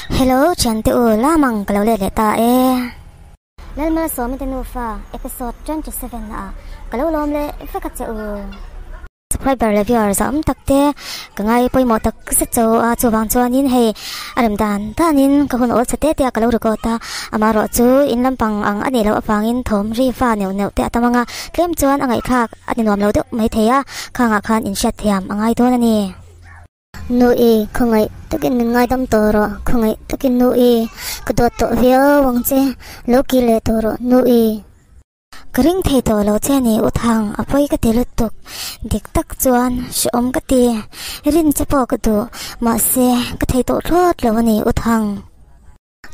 Hello thiante u lamang ka lo let leh ta e. Lalmalsawmi te nufa episode 27 ah ka lo lawm leh vek a che u. Subscriber leh viewer zah awm tak te ka ngai pawimawh tak zet cho a, chuvang chuanin hei a rem dan danin ka hun awl chhe te te a ka lo record a, amaherawh chu in lampang ang a nih loh avangin thawm ri fa neuh neuh te a tam ang a, tlem chuan a ngaihthlak a ti nuam lo deuh mai thei a, khangah khan inhriat thiam a ngai dawn a ni. Nu i, khawngaih takin min ngaidam tawh rawh, khawngaih takin nu i, ka dawt tawh viau ang che, lo kir leh tawh rawh nu i. Ka ring thei tawh lo che ni U Thang, a pawi ka ti lutuk, dik tak chuan hrehawm ka ti, rin che pawh ka duh, mahse ka thei tawh thlawt lo a ni U Thang.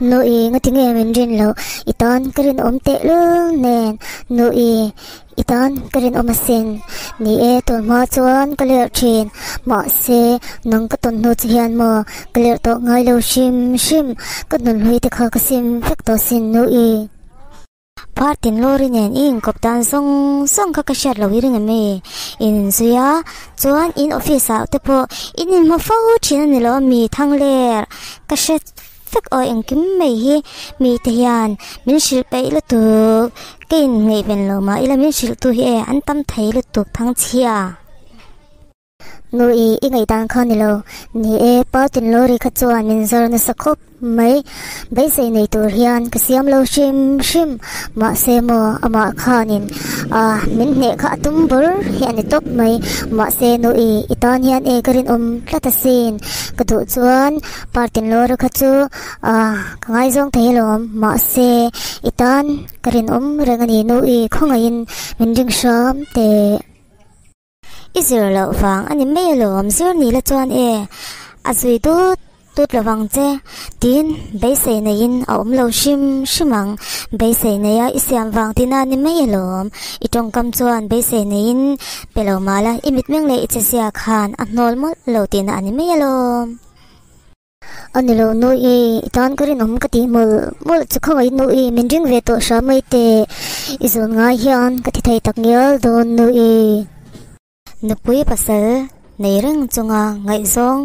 Nu i, nga tinge min rin loh, i tan ka rinawm tehlul nen, nu i, i tan ka rinawm asin. Ni e, tun hma chuan ka lerh thin, mahse nang ka tawn hnu che hian maw ka lerh tawh ngai lo hrim hrim, ka nunhlui te kha ka sim vek tawh sin nu i. Partin lorry nen i inkawp dan zawng zawng kha ka hriat loh i ring em i? In inzui a, chuan in office ah te pawh in inhmu fo thin a ni lo a mi Thangler ka hre vek aw engkim mai hi mi te hian min hrilh peih lutuk ka inngaihven lo mah ila min hrilh tu hi e an tam thei lutuk Thangchhia. Nu i i ngaihdan kha ni lo. Ni e, Partin Lorry kha chuan min zar nasa khawp mai. Beisei nei tur hian ka siam lo hrim hrim. Mahse maw, amah khanin a min hneh kha a tum bur hi a ni tawp mai. Mahse nu i, i tan hian e ka rinawm tlat asin. Ka duh chuan Partin Lorry kha chu a ka ngaizawng thei alawm. Mahse i tan ka rinawm reng a ni nu i, khawngaihin min ring hram teh. I zir loh vang a ni mai alawm, zir ni la chuan e, a zui dut dut lo vang che, tiin beisei neiin a awm lo hrim hrim ang. Beisei neia i siam vang tina a ni mai alawm, i tawngkam chuan beisei neiin pe lo mah la, i mitmeng leh i chezia khan a hnawl mawlh lo tihna a ni mai alawm. A ni lo nu i, i tan ka rinawm ka tih mawlh mawlh chu khawngaih nu i, min ring ve tawh hram mai teh, i zawn ngai hian ka ti thei tak ngial dawn nu i. Nupui pasal nei reng chunga ngaihzawng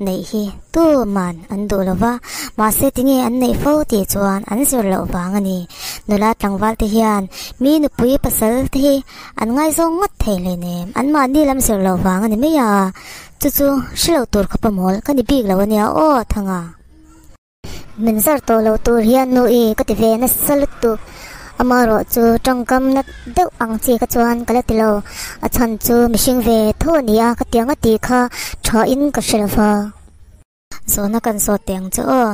neih hi tuman an duh lo va, mahse tinge an neih fo tih chuan an zir loh vang a ni. Nula tlangval te hian mi nupui pasal te hi an ngaizawng ngawt thei hleinem, anmahni lam zir loh vang a ni mai a. Chu chu hre lo tur khawpa mawl ka ni bik lo ania aw Thanga. Min zar tawh lo tur hian nu i ka ti ve nasa lutuk. Amaherawh chu tawngkam nat deuh ang chi kha chuan ka la ti lo. A chhan chu mihring ve tho a nia ka tiang a tih kha tha in ka hre lo va. Zawhna kan zawt teh ang chu aw.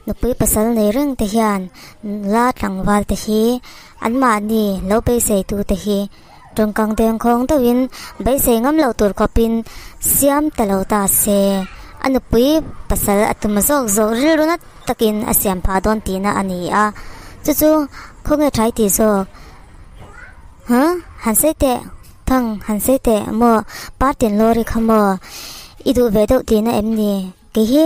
Nupui pasal nei reng te hian nula tlangval te hi anmahni lo beisei tu te hi tawngkang dengkhawng deuhin beisei ngam loh tur khawpin siam ta lo ta se. A nupui pasal a tum zawk zawk rilru nat takin a siam phah dawn tihna a ni a. Chu chu khawnge thai tih zawk? Huh? Han sawi teh. Thang, han sawi teh maw? Partin lorry kha maw? I duh ve deuh tihna em ni? Kei hi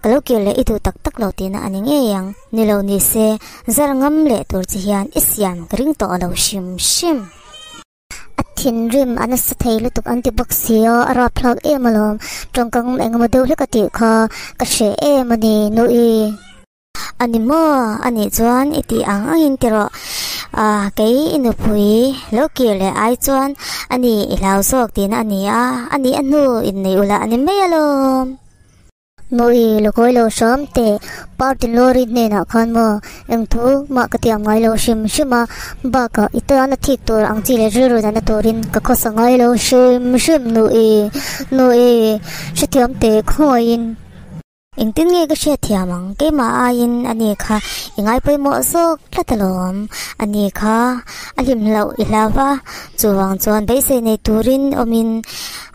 ka lo kir leh i duh tak tak lo tihna a ni ngei ang. Ni lo ni se, zar ngam leh tur che hian i siam ka ring tawh lo hrim hrim. A thinrim a nasa thei lutuk an ti bawk si a, a rapthlak em alawm. Tawngkam engemaw deuh hlek a tih kha ka hreh em a ni, Nui. A ni maw? A nih chuan i tih ang angin ti rawh. Ah, kei i nupui lo kir leh ai chuan a ni i hlau zawk tihna a ni a, a nih a hnu innei ula a ni mai alawm. Nui lakawi lo hram teh, party lorry hnenah khan maw eng thu mah ka tiam ngai lo hrim hrim a, bakah i tana thik tur ang chi leh rilru nana turin ka khawsa ngai lo hrim hrim nui, nui, hrethiam teh khawngaihin. Engtin nge ka hriat thiam ang? Keimah aiin a ni kha i ngai pawimawh zawk tlat alawm. A ni kha a hlim hlauh i hlau va, chuvang chuan beisei nei turin awmin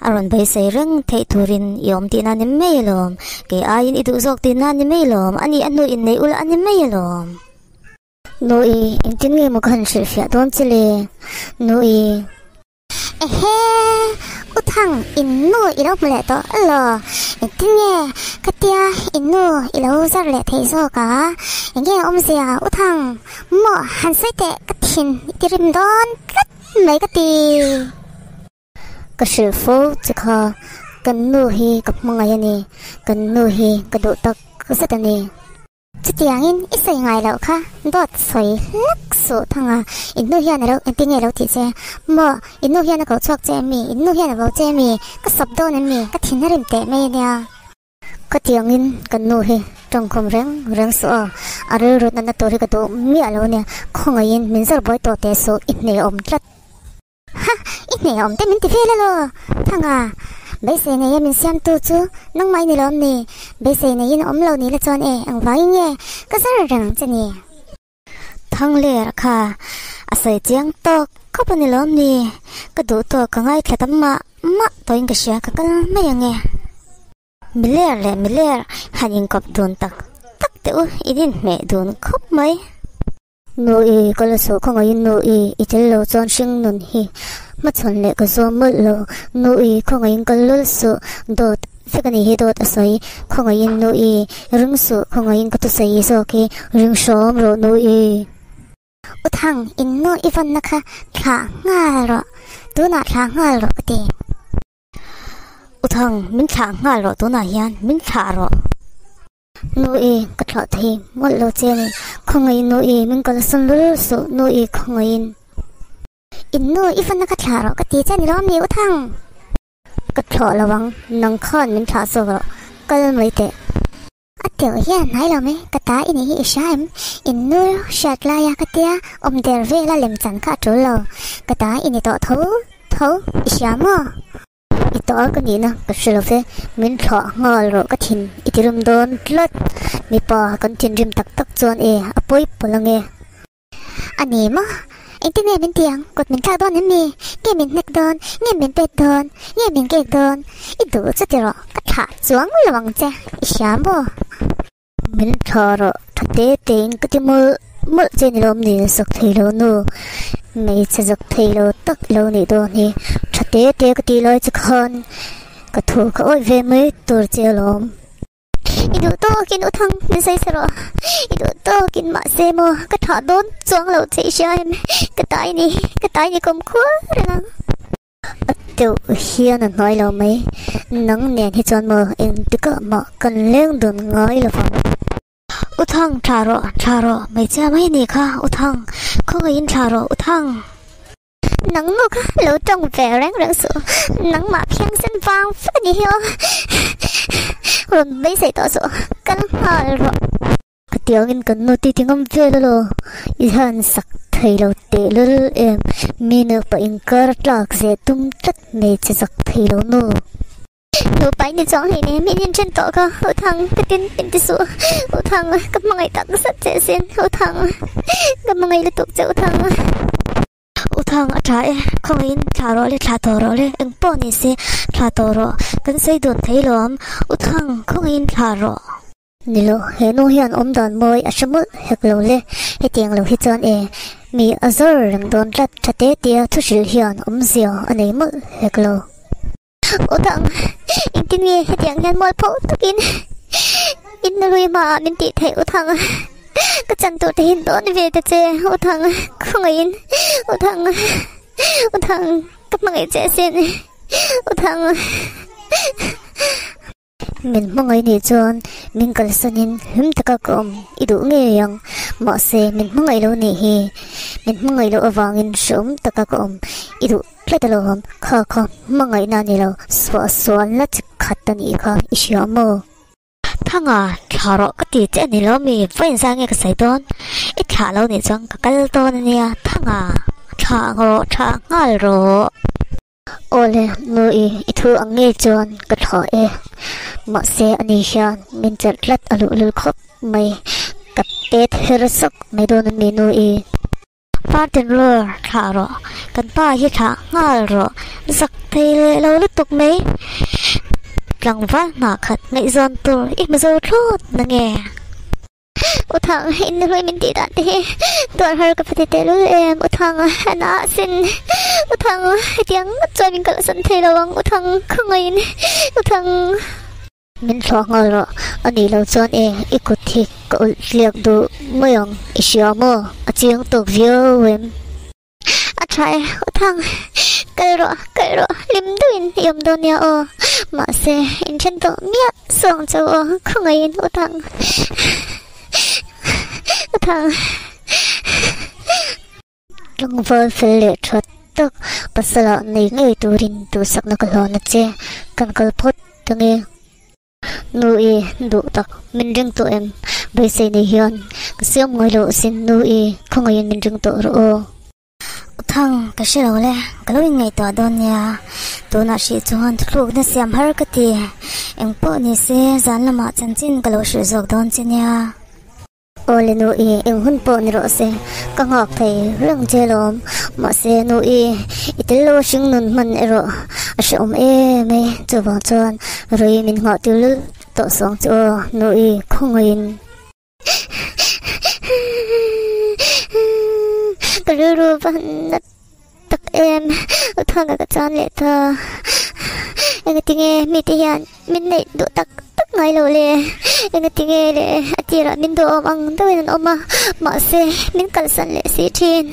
a rawn beisei reng theih turin i awm tihna a ni mai alawm. Kei aiin i duh zawk tihna a ni mai alawm. A ni a hnu inneih ula a ni mai alawm. Nui, engtin nge maw ka han hrilhfiah dawn che le? Nui. Ehe, U Thang, in nu i lo hmu leh tawh elaw? Engtin nge ka tia in nu i lo zar leh thei zawk a? Enge awmzia U Thang, maw han sawi teh ka thin i ti rim dawn tlat mai ka ti. Ka hrilh fo che kha, kan nu hi ka hmangaih a ni, kan nu hi ka duh tak zet a ni. Hetiangin i sawi ngai loh kha dawt sawi hlek suh thang a, in nu hian a lo engtin nge lo tih che? Maw, in nu hian a koh chhuak che em mi? In nu hian a vo che em mi? Ka sawp dawn em mi? Ka thin a rim teh mai a nia. Khatiangin kan nu hi tawngkhawm reng reng suh a, a rilru natna tur hi ka duh miah lo nia, khawngaihin min zawr buai tawh teh suh, i hnehawm tlat. Ha! I hnehawm te min ti vel elaw? Thanga, beisei nei a min siamtu chu nangmah i ni lawm ni? Beisei neiin a awm lo ni la chuan e, engvangin nge ka zar reng ang che ni? Thangler kha a sawi chiang tawk khawp a ni lawm ni? Ka duh tawk ka ngaithla tam mah mah tawhin ka hria, ka kal mai ang e. Miler leh miler han inkawp dun tak tak teh u, in inhmeh dun khawp mai. Nu i, ka la suh khawngaihin nu i, i tel lo chuan hring nun hi hmachhawn leh ka zuam mawlh lo. Nu i, khawngaihin ka lul suh, dawt vek a nih hi dawt a sawi. Khawngaihin nu i, ring suh, khawngaihin ka thusawi zawk hi ring hrawm rawh nu i. U Thang, in nu i vawnna kha thlah nghal rawh, tunah thlah nghal rawh ka ti. U Thang, min thlah nghal rawh tunah hian min thlah rawh. Nu i, ka thlah thei mawlh lo che a ni. Khawngaihin nu i, min kalsan lul suh, nu i khawngaihin. In nu i fana ka thlah rawh ka ti che a ni lo ami U Thang? Ka thlah lo ang, nang khan min thlah zawk rawh, kal mai teh. A teuh hian hnai lo mai, ka ta i nih hi i hria em? In nu hriat laia ka tia awm der vela lemchan kha a tul lo, ka ta i ni tawh tho tho, i hria maw? I ta ka nihna ka hre lo ve, min thlah nghal rawh ka thin i ti rim dawn tlat. Mipa kan thinrim tak tak chuan e a pawi pawlh ange. A ni maw? Engtin nge min ti ang? Kut min thlak dawn em ni? Nge min hnek dawn? Nge min pet dawn? Nge min kek dawn? I duh chu ti rawh, ka thlah chuang lo ang che, i hria maw? Min thlah rawh, tha te tein ka ti mawlh mawlh che ni lawm ni zak thei lo nu, hmeichhe zak thei lo tak i lo nih dawn hi, tha te te ka tih lai che khan ka thu ka awih ve mai tur che alawm. I duh tawkin u thang min sawi sa rawh, i duh tawkin mahse maw ka thlah dawn chuang lo che i hria em, ka tai ni, ka tai ni kawm khuar reng ang. A teuh hian a hnuai lo mai. Nang nen hi chuan maw engtikah mah kan leng dun ngai lo vang. U Thang, thla rawh, thla rawh, hmeichhia mai ni kha, U Thang, khawngaihin thla rawh, U Thang. Nang nu kha lo tawng ve reng reng suh, nangmah phiangsen vang vek a ni hi aw. Rawn beisei tawh suh, kal nghal rawh. Ka tiangin kan nu titi ngam vel alo, i han sak thei lo teh lul em, mi nupa inkar tlak zeh tum tlat hmeichhe zak thei lo nu. Nupa in ni chuang hlei nen min inthen tawh kha, U Thang, ka tin min ti suh, U Thang, ka hmangaih tak zet che sin, U Thang, ka hmangaih lutuk che U Thang. U Thang a tha e, khawngaihin thlah rawh le, thlah tawh rawh le, eng pawh ni se thlah tawh rawh, kan sawi dun thei lo ang, U Thang, khawngaihin thlah rawh. Ni lo, he nu hian awm dan mawi a hre mawlh hek lo le, hetiang lo hi chuan e, mi a zawr reng dawn tlat tha te tia thu hrilh hian awmzia a nei mawlh hek lo. Aw dang, engtin nge hetiang hian mual pho takin in nalui hmaah min tih theih U Thang, ka chan tur te hian dawn ve ta che U Thang, khawngaihin U Thang, U Thang, ka hmangaih che asin U Thang. Min hmangaih nih chuan min kalsanin hlim taka ka awm i duh ngei ang. Mahse, min hmangaih lo nih hi. Min hmangaih loh avangin hrehawm taka ka awm i duh tlat alawm. Kha kha hmangaihna a ni lo, suah sualna chi khat a nih kha i hria maw? Thanga, thlah rawh ka ti che a ni lo mi, vawiin zang nge ka sawi dawn? I thlah lo nih chuan ka kal dawn a nia. Thanga, thlah rawh, thlah nghal rawh. Awle, nu i, i thu ang ngei chuan ka thaw e. Mahse ani hian min chelh tlat a luh lul khawp mai. Ka pet her sawk mai dawn a ni nu i. Partin lawr thlah rawh, kan pa hi thlah nghal rawh, zak thei leh lo lutuk mai. Tlangval hnah khat ngaihzawn tur i hmu zo thlawt na nge? U Thang, in hlui min tih dan te hi tuar har ka pati tehlul em U Thang, a na a sin U Thang, hetiang ngawt chuan min kalsan thei lo ang U Thang, khawngaihin U Thang. Min thluah nghal rawh, a nih loh chuan e i kut hi ka ulh tliak duh mai ang, i hria maw? A chiang tawk viau em? A tha e, U Thang, kal rawh, kal rawh, hlim deuhin i awm dawn nia aw. Mahse, in then tawh miah suang chauh aw, khawngaihin U Thang. Uthang. Tlangval fel leh tha tak pasala nei ngei turin duhsakna ka hlawhna che kan kal phawt ange. Nu i duh tak min ring tawh em? Beisei nei hian ka siam ngai loh asin nu i khawngaihin min ring tawh rawh aw. Uthang ka hre lo le, ka lo inngaihtuah dawn nia. Tunah hrih chuan thuthlukna siam har ka ti. Engpawh ni se zan lamah chanchin ka lo hrilh zawk dawn che nia. Aw le nu i, eng hun pawh ni rawh se, ka nghak thei reng che lawm. Mahse nu i, i tel lo hring nun hman erawh a hrehawm em e. Chuvang chuan rui min nghah tir lul tawh suang chu aw nu i, khawngaihin. Ka rilru va han nat tak em, u Thanga ka chan leh ta. Engatinge mite hian min neih duh tak tak ngai lo le? Engatinge le a tirah min duhawm ang deuhin an awm a, mahse min kalsan leh si thin.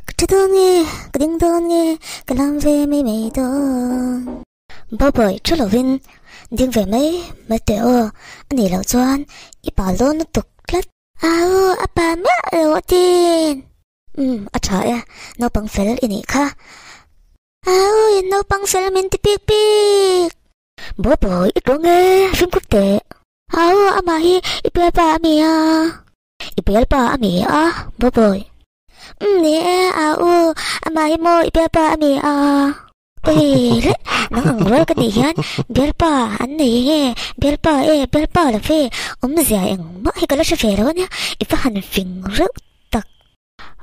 Ka tha dawn nge, ka ding dawn nge, ka lam ve mai mai dawn. Bawbawi thu lovin ding ve mai mai teh aw, a nih loh chuan i pal dawn lutuk tlat. Au, a pa miah lo a tin. Umm, a tha e, naupang fel i nih kha. Au, in naupang fel min ti pik pik. Bawbawi i tawng e, fimkhur teh. Au, amah hi i bialpa a mi a. I bialpa a mi a, Bawbawi. Umm, ni e, au, amah hi maw i bialpa a mi a. Ui le, nang ang rual ka nih hian bialpa an nei nge, bialpa e, bialpa lo ve, awmzia engmah hi ka la hre ve lo ania, i va han fing reuh tak.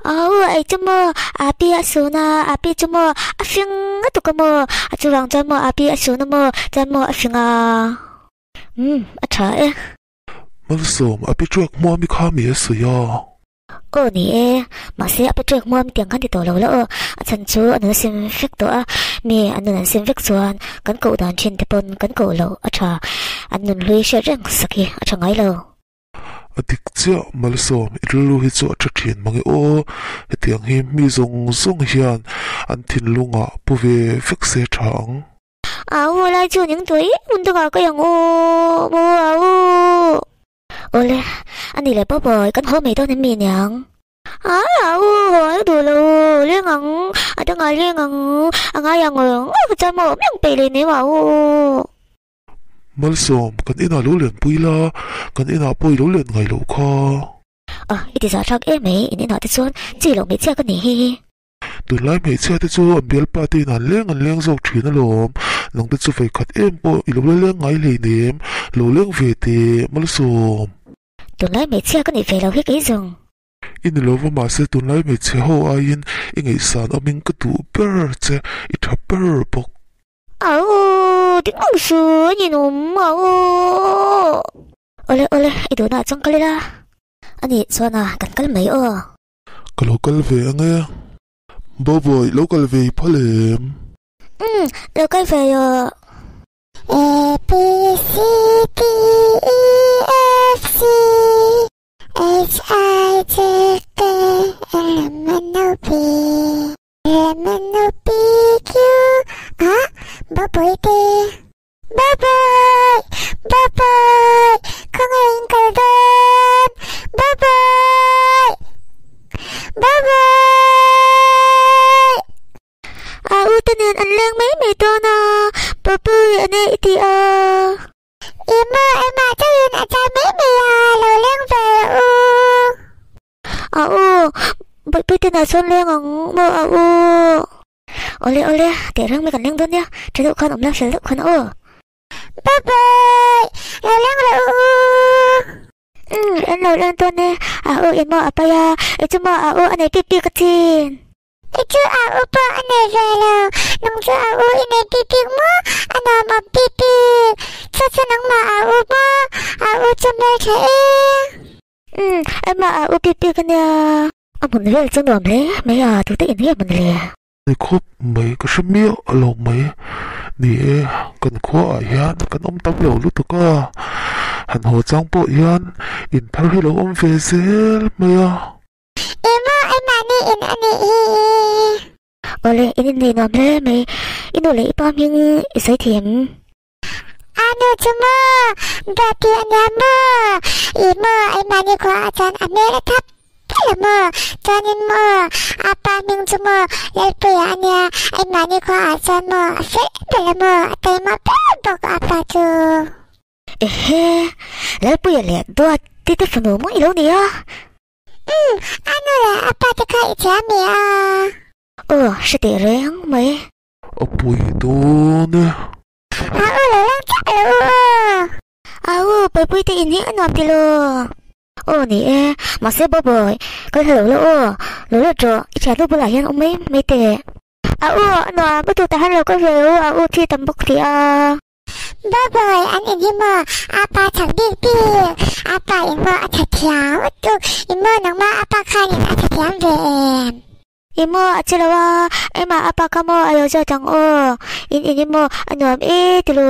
Au, ei chu maw, Api a sun a, Api chu maw, a fing a tuk a maw, a chuvang chuan maw Api a sun a maw, chuan maw a fing a. Umm, a tha e. Malsawm, Api truak hmuam i kha mi a sawi a. Aw ni e, mahse a petrek muam tiang khan ti tawh lo la aw, a chhan chu a nun a sim vek tawh a, mi an nun an sim vek chuan kan koh dan thin te pawn kan koh loh a tha, an nun hlui hriat reng sak hi a tha ngai lo. A dik chiah Malsawm, i rilru hi chu a tha thin mange aw, hetiang hi mi zawng zawng hian an thinlungah pu ve vek se tha ang. Au lai chu ning tui hmun takah ka yang aw maw au. Awle, a ni leh pawh pawh kan haw mai dawn em mi niang? A au haw duh lo, leng ang, a dangah leng ang, a ngai ang ang chuan maw awm reng peih leh nem au. Malsawm, kan inah lo len pui la, kan inah pawh i lo len ngai loh kha. A, i ti zahthlak em mai, in inah te chuan chi loh hmeichhia ka nih hi. Tunlai hmeichhia te chu an bialpa te in an leng an leng zawk thin alawm, nang te chu vawikhat em pawh i lo la leng ngai hleinem, lo leng ve teh Malsawm. Tunlai hmeichhia ka nih ve lo hi kei zawng. I ni lova mahse tunlai hmeichhe ho aiin i ngaihsan awmin ka duh ber che, i tha ber bawk. Au, ding ang su, a ninawm, au. Awle awle, i duhna ah chuan kal ila. A nih chuan a, kan kal mai aw. Ka lo kal ve ang e. Boboy, lo kal ve i phal em? Umm, lo kal ve rawh. A B C D E F G H I J K L M N O P L M N O P Q Ah, Boboy te. Boboy! Boboy! Khawngaih in kal dawn! Boboy! Boboy! A u te nen an leng mai mai dawn a, Boboy a ne i ti a. I maw engmah chauhin a chai mai mai a, lo leng ve rawh u. A u, Boypui te nen sawn leng ang maw a u. Awle awle, teh reng mai kan leng dawn nia, tha deuh khan awm la, fel deuh khan aw. Bye bye, lo leng rawh u. Umm, an lo leng dawn e, a u in maw a pai a, i chu maw a u a nei pik pik a chin. I chu a u pawh a nei ve lo, nang chu a u i nei pik pik maw, a nuam awm pik pik, chu chu nangmah a u maw, a u chu hmeltha e. Umm, engmah a u pik pik a nia. A hmun vel chu nuam hle mai a, tute in nge hmun le? Ni khawp mai ka hre miah lo mai. Ni e, kan khua ah hian kan awm tam lo lutuk a, han haw chang pawh hian in thar hi lo awm ve zel mai a. Emaw engmahni in a nih hi. Awle, in innei nuam hle mai. I nu leh i pa hming i sawi thei em? A nu chu maw Duati a nia maw? Ih maw Aimani khua ah chuan a hmel a thap tel a maw? Chuanin maw a pa hming chu maw Lalpuia a nia, Aimani khua ah chuan maw a fel ber a maw, a taima ber bawk a pa chu. Ehe, Lalpuia leh Duati te fanu maw i lo ni a? Umm, a nu leh a pa te kha i thiam mi a? Aw, hre teh reng mai. A pui dawn e. A u lo lang chiah lo u aw. A u, Puipui te in hi a nuam ti lo. Aw ni e, mahse Boboy, kal hla lo la aw. Lo let rawh, i thiannu bulah hian awm mai mai teh. A u, a nuam, u tut ah han lo kal ve lo, a u thi tam bawk si a. Boboy, an in hi maw a pa chak bik bik, a pa in maw a tha thiam lutuk, i maw nangmah a pa khanin a tha thiam ve em? I maw a che lo a, engmah a pa kha maw a lo zawt ang aw, in in hi maw a nuam e ti lo.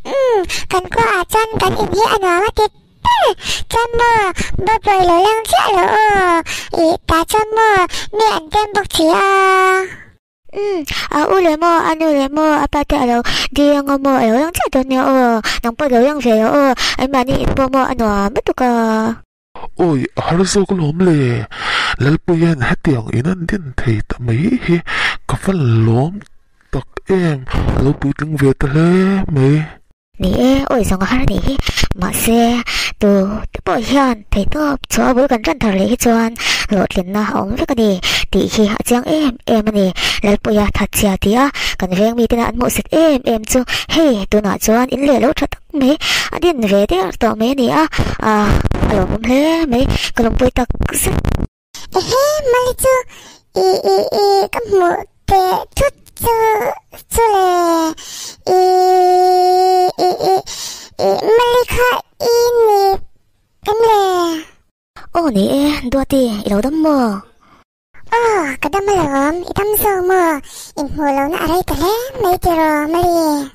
Umm, kan khua ah chuan kan in hi a nuam a ti ber, chuan maw Bawbawih lo lang chiah lo aw, ih tah chuan maw mi an tlem bawk si a. Umm, a u leh maw, a nu leh maw, a pa te a lo dil anga maw a lo lang chiah dawn nia aw, nang pawh lo lang ve lo aw, anmahni in pawh maw a nuam lutuk a. Awi, a har zawk alawm le. Lalpuia'n hetiang in an din thei ta mai hi ka va lawm tak em, a lo puitling ve ta hle mai. Ni e, awi zawng a har anih hi. Mahse, tu te pawh hian theihtawp chhuah a bul kan ran thar leh hi chuan hlawhtlinna a awm vek a ni tih hi a chiang em em a ni. Lalpuia thatchhia ti a kan veng miten an hmuhsit em em chu hei tunah chuan in leh lo tha tak mai a din ve der tawh mai a ni a ah a lawmawm hle mai ka lawmpui tak zet. Ehe mali chu i i i ka hmuh teh thut chu chu le i i i i mali kha i ni em le. Aw ni e Duati i lo dam maw? Aw, ka dam alawm, i dam zawk maw? Inhmuh lohna a rei ta hle mai tiraw, Mali?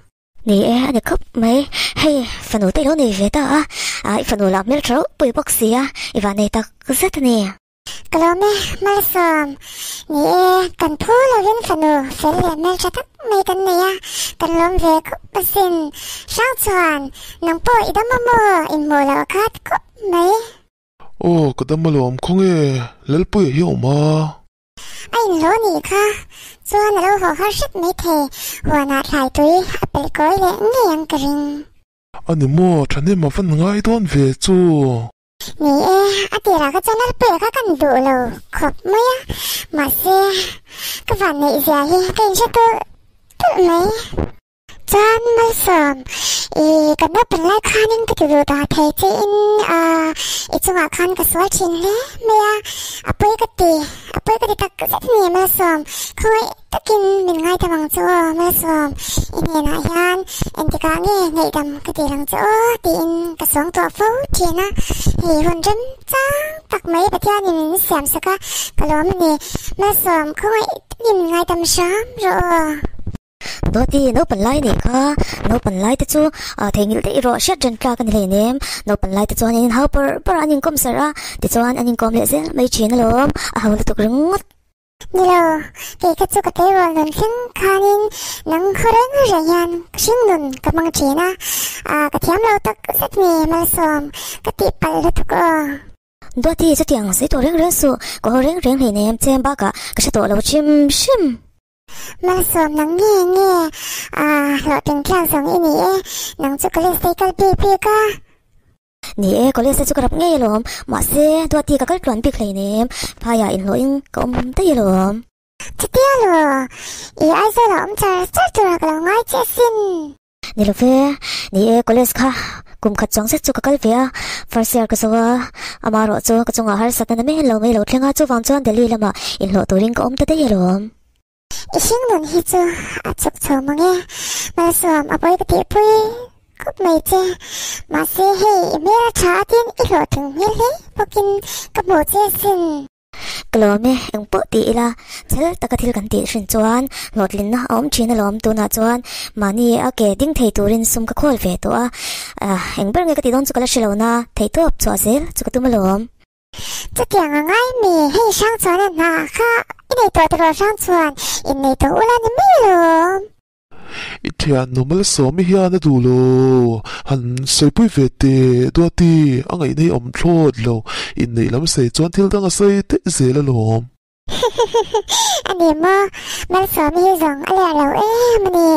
Ni e, a ni khawp mai. Hei, fanu te i lo nei ve ta a, i fanu lah hmeltha ropui bawk si a, i van nei tak zet a ni. Ka lawm e, Malsawm. Ni e, kan phu lovin fanu fel leh hmeltha tak mai kan nei a, kan lawm ve khawp asin. Hrang chuan, nang pawh i dam a maw? Inhmuh loh a khat khawp mai. Aw, ka dam alawm khawnge Lalpuia hi a awm a. A inhlawh nih kha chuan a lo haw har hret mai thei, huanah thlai tui a pelh kawi leh ngei ang ka ring. A ni maw, thahnem a van ngai dawn ve chu. Ni e, a tirah kha chuan Lalpuia kha kan duh lo khawp mai a, mahse ka vanneih zia hi ka inhre tulh tulh mai. Chuan Malsawm, i ka naupang lai khanin ka ti duh ta thei che in i chungah khan ka sual thin hle mai a, a pawi ka ti, a pawi ka ti tak zet a ni Malsawm, khawngaih takin min ngaidam ang chu aw Malsawm, i hnenah hian engtikah nge ngaihdam ka ti lang chu aw tiin ka suang tuah fo thin a, hei hun rem chang tak mai Pathianin min siam sak a, ka lawm a ni Malsawm, khawngaih takin min ngaidam hram rawh aw. Dawti, naupan lai nih kha, naupan lai te chu theihnghilh daih rawh hriat reng tlak a ni hleinem. Naupan lai te chuan an inhau pawrh pawrh a, an inkawm sarh a, tichuan an inkawm leh zel mai thin alawm, a ho lutuk ringawt. Ni lo, kei kha chu ka tleirawl nun thleng khanin nang khaw reng reng hian ka hring nun ka hmang thin a, ka thiam lo tak zet ni Malsawm, ka tihpalh lutuk aw. Dawti, chutiang sawi tawh reng reng suh, ka haw reng reng hleinem che bakah ka hre tawh lo hrim hrim. Malsawm nang nge nge a hlawhtling tlang zawng i ni e, nang chu college te i kal bik bik a. Ni e, college te chu ka rap ngei alawm, mahse Duati ka kal tluan bik hleinem, phaiah inhlawhin ka awm daih alawm. Chutia lo, i Aizawl a awm char char turah ka lo ngai che asin. Ni lo ve, ni e, college kha kum khat chuang zet chu ka kal ve a, first year ka zo a, ama erawh chu ka chungah harsatna na mai lo mai lo thleng a, chuvang chuan Delhi lamah inhlawh turin ka awm ta daih alawm. I hringnun hi chu a chuk chho mang e, Malsawm a pawi ka tihpui khawp mai che, mahse hei i hmel a tha atin i hlawhtling hmel hle bawkin ka hmuh che asin. Ka lawm e, eng pawh ti ila, chhel taka thil kan tih hrin chuan hlawhtlinna a awm thin alawm. Tunah chuan mahni a ke ding thei turin sum ka khawl ve tawh a, eng ber nge ka ti dawn chu ka la hre lo na, theihtawp chhuah zel chu ka tum alawm. Chutiang a ngai mi, hei hrang chuan a hna kha i nei tawh tiraw hrang chuan innei tawh ula ni mai alawm. I thiannu Malsawmi hian a duh lo. Han sawipui ve teh Duati, a ngaihna hi awm thlawt lo. Inneih lam sei chuan thil dang a sawi daih zel alawm. A ni maw? Malsawmi hi zawng a lerh lo em a ni.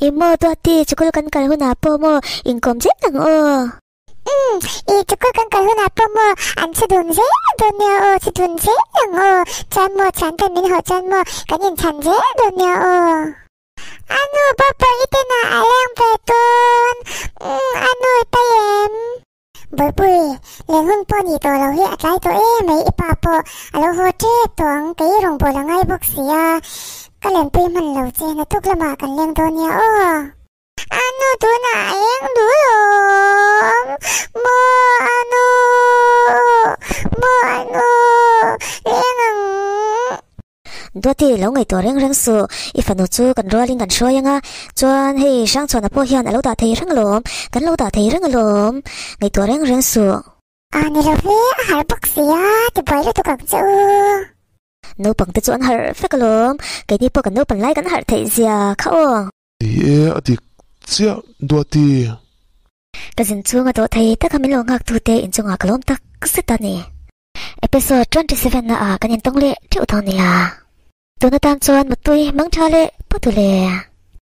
I maw Duati, chukul kan kal hunah pawh maw inkawm zel ang aw. Umm, i chukul kan kal hunah pawh maw an chhe dun zel dawn nia aw, chhe dun zel ang aw. Chuan maw thian ten min hawh chuan maw kan inchhan zel dawn nia aw. A nu pawh i tenah a leng ve dawn. Umm, a nu i pai em? Bawlpui, len hun pawh nih tawh lo hi a tlai tawh em mai, i pa pawh a lo haw tep tawh ang, kei rawngbâwl a ngai bawk si a, ka lenpui hman lo che, naktuk lamah kan leng dawn nia aw. A nu tunah a eng duh lawm, maw a nu, maw a nu, leng ang. Duati, lo ngaihtuah reng reng suh, i fanu chu kan rualin kan hruai anga, chuan hei Hrangchhuana pawh hian a lo dah thei reng alawm, kan lo dah thei reng alawm, ngaihtuah reng reng suh. A ni lo ve, a harh bawk si a, tibuai lutuk ang che u. Naupang te chu an harh vek alawm, keini pawh kan naupan lai kan harh theih zia kha aw. Ni e, a dik chiah Duati. Ka zin chhunga dawh thei taka min lo nghak tute inchungah ka lawm tak zet a ni. Episode 27 na ah kan intawng leh theuh dawn nia. Tun atan chuan mutui mangtha leh pawt u le.